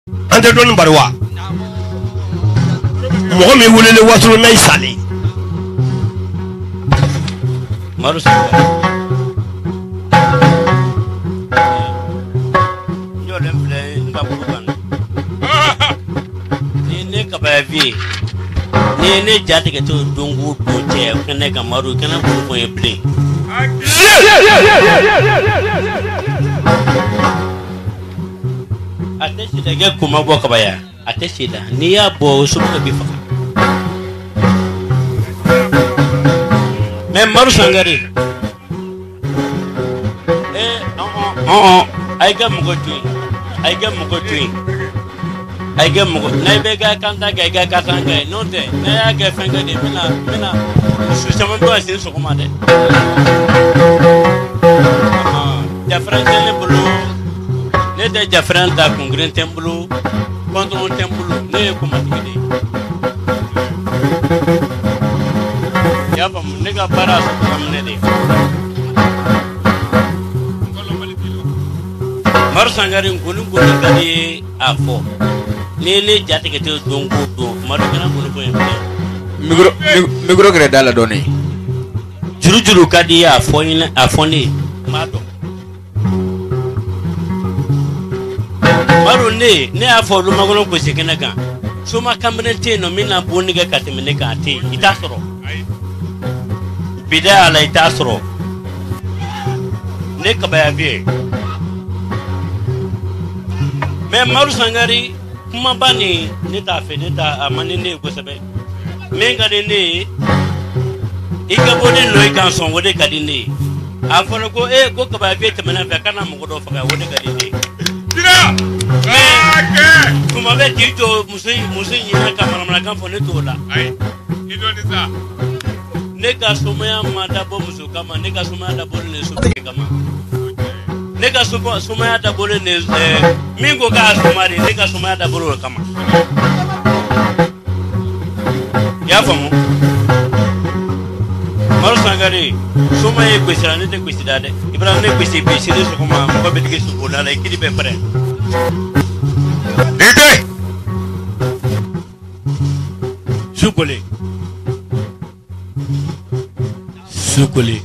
An tɛ dɔnni bari wa? Mɔgɔ min welelen wasolo n'a ye salen. Madu Sangare. N jɔlen filɛ n ka buru kan. Ni ne Kabaya Viye, ni ye ne ja tigɛ to don o don cɛ kɛnɛ kan Madu kɛnɛ bolo fɔ n ye bilen. A tɛ si la i ka koma bɔ Kabaya, a tɛ si la n'i y'a bɔ o somɔgɔ b'i faga. Mais Madu Sangare, a y'i ka mɔgɔ to yen, a y'i ka mɔgɔ to yen, a y'i ka mɔgɔ n'a bɛ ka kan ta kɛ, i ka kan ta kɛ, n'o tɛ n'a y'a kɛ fɛn kɛ de n bɛna su caman bɛ ka sini sɔgɔma dɛ. Jafɛrɛn tɛ ne bolo, ne tɛ jafɛrɛn ta, kungirin tɛ n bolo, kɔntɔn tɛ n bolo, ne ye komatigi de ye. I y'a faamu, ne ka baara ye minɛ de ye. Madu Sangare nkoni nkoni ka di ye a fɔ n'i ye ne ja tigɛ tɛ don ko don Madu kana nkoni fɔ n ye bilen. Micro micro gɛrɛ da la dɔɔnin. Juru juru ka di ye a fɔ n a fɔ ne ye n b'a dɔn. Madu ne y'a fɔ Lumakɔnɔ gosi kɛnɛ kan soma kanbelen tɛ yen nɔ min na bonni kɛ ka tɛmɛ ne kan a tɛ yen i t'a sɔrɔ. Bida a la i t'a sɔrɔ. Ne Kabaya Viye. Mais Madu Sangare kumaba nin ne t'a fɛ, ne t'a a man di ne ye kosɛbɛ. Min ka di ne ye i ka bɔ ne nɔ i kan sɔn o de ka di ne ye. A fɔra ko e ko Kabaya Viye tɛmɛna fɛ ka na mɔgɔ dɔ faga o de ka di ne ye. Mais tuma bɛɛ k'i jɔ muso ɲinɛ ka manamanakan fɔ ne t'o la. Ne ka somaya ma dabɔ muso kama, ne ka somaya dabɔlen de sokɛ kama. Ne ka somaya dabɔlen de min ko k'a soma de, ne ka somaya dabɔlen o kama. I y'a faamu? Madu Sangare, soma ye gosira, ne tɛ gosida dɛ. Ibrahima ne gosi bi sini sɔgɔma mɔgɔ bɛ digi sogoda la i kiri bɛ pɛrɛn. Su kolen. Su kolen.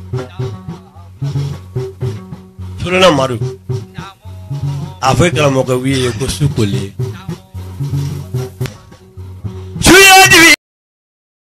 Solona Madu, a fɔ i karamɔgɔkɛ wiye ye ko su kolen.